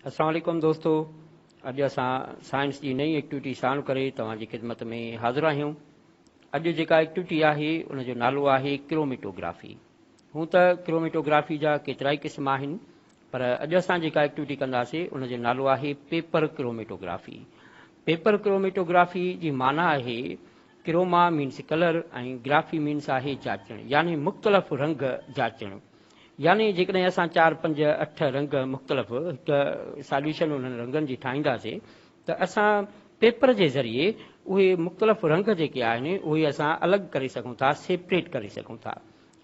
السلام عليڪم دوستو اڄ اسان سائنس جي نئين ايڪٽيوٽي ساڻ ڪري توهان جي خدمت ۾ حاضر آهيون اڄ جيڪا ايڪٽيوٽي آهي ان جو نالو آهي ڪروميٽوگرافي هون ته ڪروميٽوگرافي جا ڪيترائي قسم آهن پر اڄ اسان جيڪا ايڪٽيوٽي ڪنداسي ان جو نالو آهي پيپر ڪروميٽوگرافي پيپر ڪروميٽوگرافي جي معنيٰ آهي ڪروما مينس ڪلر ۽ گرافي مينس آهي جاچڻ يعني مختلف رنگ جاچڻ يعني جيڪڏهن اسان چار، پنج، اٺ رنگ مختلف هڪ ساليوشن انهن رنگن جي ٺاهينداسين ته اسان پيپر جي ذريعي اهي مختلف رنگ جيڪي آهن اهي اسان الڳ ڪري سگهون ٿا، سيپريٽ ڪري سگهون ٿا.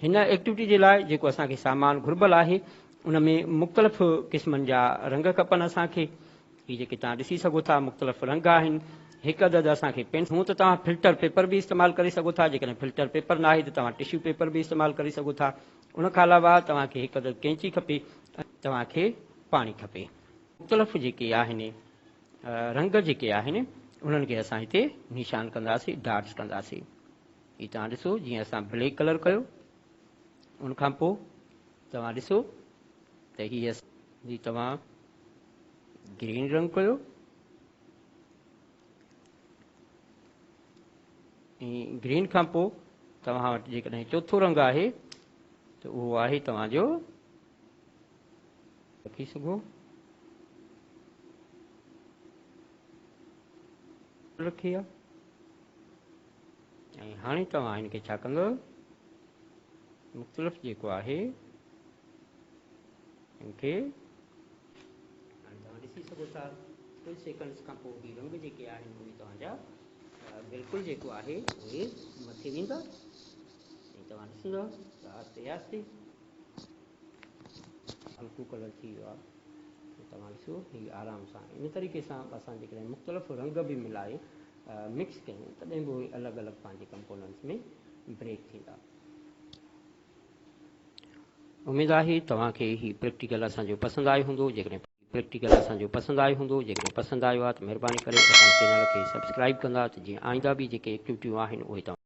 هن ايڪٽيوٽي جي لاء جيڪو اسان کي سامان گهربل آهي ان ۾ مختلف قسمن جا رنگ کپن اسان کي. هي جيڪي توهان ڏسي سگهو ٿا مختلف رنگ آهن. هڪ عدد اسان کي پينسل هون ته توهان فلٽر پيپر به استعمال ڪري سگهو ٿا جيڪڏهن فلٽر پيپر ناهي ته توهان ٽشو پيپر به استعمال ڪري سگهو ٿا. ان کان علاوه توهان کي هڪ عدد قينچي کپي ۽ توهان کي پاڻي کپي. مختلف جيڪي آهن رنگ جيڪي آهن انهن کي اسان هتي نشان ڪنداسين ڊاٽس ڪنداسين. هي توهان ڏسو جيئن اسان بليڪ ڪلر ڪيو ان کان پوء توهان ڏسو ته هي هي توهان گرين رنگ ڪيو ۽ گرين کان پوء توهان وٽ جيڪڏهن چوٿون رنگ آهي ته اهو آهي توهان جو رکي سگهو رکي آ ۽ هاڻي توهان هن کي ڇا ڪندو مختلف جيڪو آهي هن کي هاڻي توهان ڏسي سگهو ٿا ڪجهه سيڪنڊس کان پوء هي رنگ جيڪي آهن اهي توهان جا بلڪل جيڪو آهي اهي مٿي ويندا ۽ توهان ڏسندا ته آهستي آهستي هلڪو ڪلر ٿي ويو آهي توهان ڏسو هي آرام سان ان طريقي سان اسان جيڪڏهن مختلف رنگ به ملائي مڪس ڪيون تڏهن به اهي الڳ الڳ پنهنجي ڪمپوننٽس ۾ بريڪ ٿيندا. اميد آهي توهان کي هي پريڪٽيڪل اسان جو پسند آيو هوندو جيڪڏهن پريڪٽيڪل اسان جو پسند آيو هوندو جيڪڏهن پسند آيو آهي ته مهرباني ڪري اسان جي چينل کي سبسڪرائيب ڪندا ته جيئن آئنده به جيڪي ايڪٽيوٽيون آهن اهي توهان.